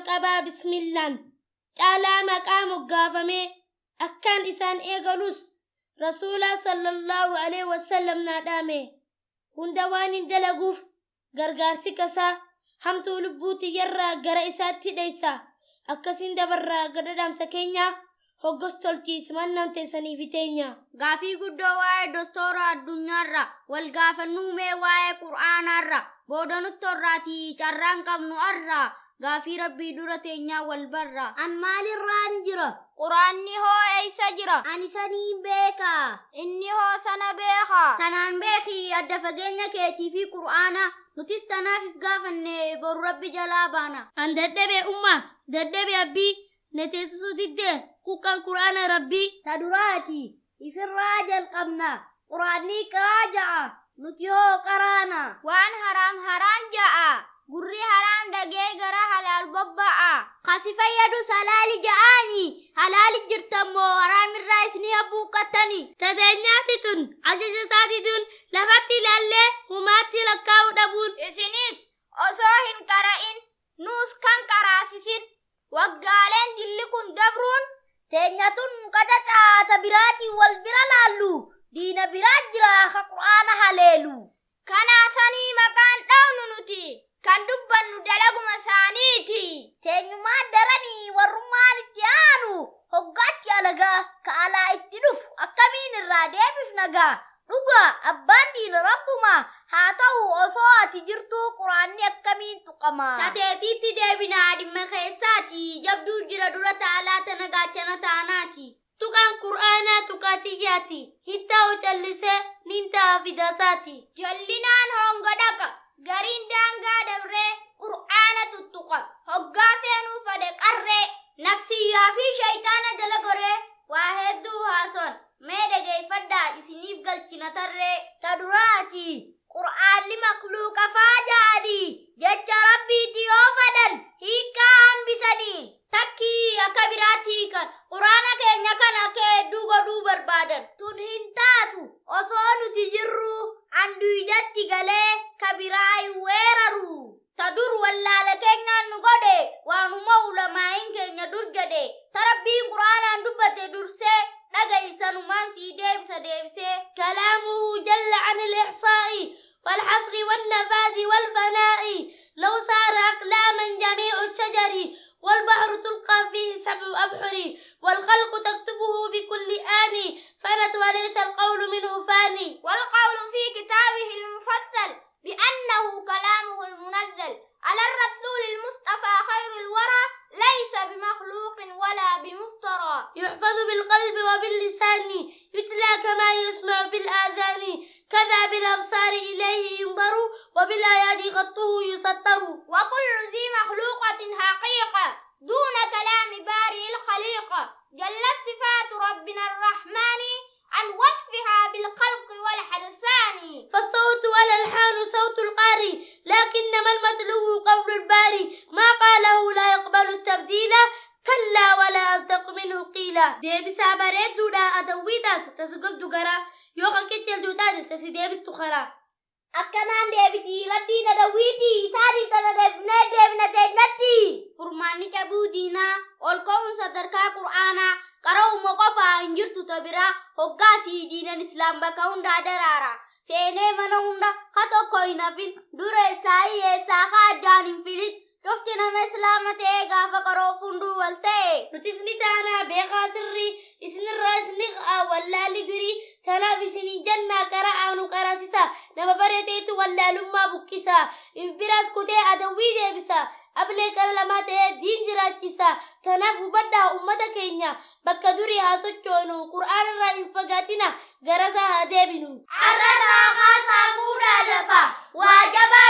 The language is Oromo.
Jalqabaa bismillaan caalaa maqaa moggaafamee akkaan isaan eegalus rasuulaa sallallahu alaihi wasallam naa dhaame. Hunda waan hin dalaguuf gargaarsi kasaa hamtuu lubbuu tiyyarraa gara isaatti dheessa. Akkasiin dabarraa gada dhaamsa keenya hoggos toltii simannaan teessanii fi teenya. Gaafii guddoo waa'ee dostoora addunyaarra wal gaafannuu mee waa'ee qur'aanaarra booda nutti horraatii carraan qabnu arra gaafii rabbii dura teenyaa wal barra. An maalirraan jira? Quraanni hoo eeysa jira? Ani saniin beeka. Inni hoo sana beeka. Tanaan beeki adda fageenya keetii fi qur'aana nutis tanaaf if gaafanne boru rabbi jalaa baana. An dadhabe umma dadhabe abbii na teessisuu diddee kuqqaan qur'aana rabbii. Ta duraati ifirraa jalqabna. Quraanni qiraa ja'a. Nuti hoo qaraana. Waan haraam haraam ja'a. Gurri haraam dhagee gara halaal bobba'a. Kasi fayyadus halaali ja'aani. Halaali jirtammoo haraam irraa isinii habbuuqqattani. Tateenyaati tun ajaja isaati tun lafatti ilaallee humaatti lakkaa'uu dhabuun. Isinis osoo hin qara'in nuus kan qaraasisin waggaaleen dilli kun dabruun Teenya tun qacacaata biraatiin wal bira laallu. Diina biraa jira ka quraana haleelu. Kanaasanii maqaan dhaawnu nuti kan dubbannu dalaguma isaaniiti. Teenyumaan daranii warrummaan itti aanu hoggaatti alagaa ka alaa itti dhufu akkamiin irraa deebifna gaa. Dhugaa abbaan diina rabbuma haa ta'u osoo ati jirtuu quraanni akkamiin tuqama. Tateetiitti deebinaa dhimma keessaati jabduu jira dura taalaa tana gaachana taanaati. Tuqaan qur'aanaa tuqaatiyyaati. Hin taa'u callisee nin ta'a fidasaati. Jallinaan honga dhaqa gariin daangaa dabree qur'aana tuttuqa hoggaa seenuu fade qarree nafsiyyaa fi shayitaana jala goree waa hedduu haason mee dhageeffadhaa isiniif galchina tarree. Ta duraati qur'aanni makluuqa faa ja'anii jecha rabbiiti yoo fedhan hiikkaa hambisanii. Takkii akka biraatti hiikan quraana keenya kan akka hedduu godhuu barbaadan. Tun hin taatu osoo nuti jirru anduydatti galee ka biraa hin weeraru. Ta dur wallaala keenyaan nu godhe waanuma ulamaa'iin keenya dur jedhe ta rabbiin quraanaan dubbate dursee dhaga'isanumaan sii deebisa deebisee. كلامه جل عن الإحصاء والحصر والنفاذ والفناء لو صار أقلاما جميع الشجر والبحر تلقى فيه سبع أبحر والخلق تكتبه بكل آن فنت وليس القول منه فاني. والقول في كتابه المفصل بأنه كلامه المنزل على الرسول المصطفى خير الورى ليس بمخلوق ولا بمفترى. يحفظ بالقلب وباللسان يتلى كما يسمع بالآذان كذا بالأبصار إليه ينظر وبالأيادي خطه يسطر. وكل ذي مخلوقة حقيقة دون كلام بارئ الخليقة جل صفات ربنا الرحمن عن وصفها بالخلق والحدثان. فالصوت والألحان صوت القاري لكنما المتلو قول الباري ما قاله لا يقبل التبديل كلا ولا أصدق منه قيلا. deebisaa bareedduudha adawwii taatu tasi gobdu garaa yoo kan qicceeltuu taate tasi deebistu karaa. Akkanaan deebitii raddiin adawwiiti isaaniif tana deebinee deebina teenyatti. Furmaanni cabuu diinaa ol ka'uun sadarkaa qur'aanaa qara'uma qofaa hin jirtu ta biraa hoggaasii diinan islaam bakka hundaa daraara. Seenee mana hunda ka tokko hin hafin dura isaa hiyyeessaa ka addaan hin filin dhufti nama islaama ta'ee gaafa qaroof hunduu wal ta'e. Nutis ni taanaa beekaa sirrii isinirraa isni ka'a wallaalli durii tanaaf isinii jannaa qara'aa nu qarasisa nama bareeteetu wallaalummaa buqqisa biraas kutee adawwii deebisa ablee qara lamaa ta'ee diin jiraachisa tanaaf hubadhaa ummata keenya bakka durii haa sochoonu qur'aana irraa hin fagaatina garasaa haa deebinu. Arra raaqaa saamuudhaa lafa waa jabaa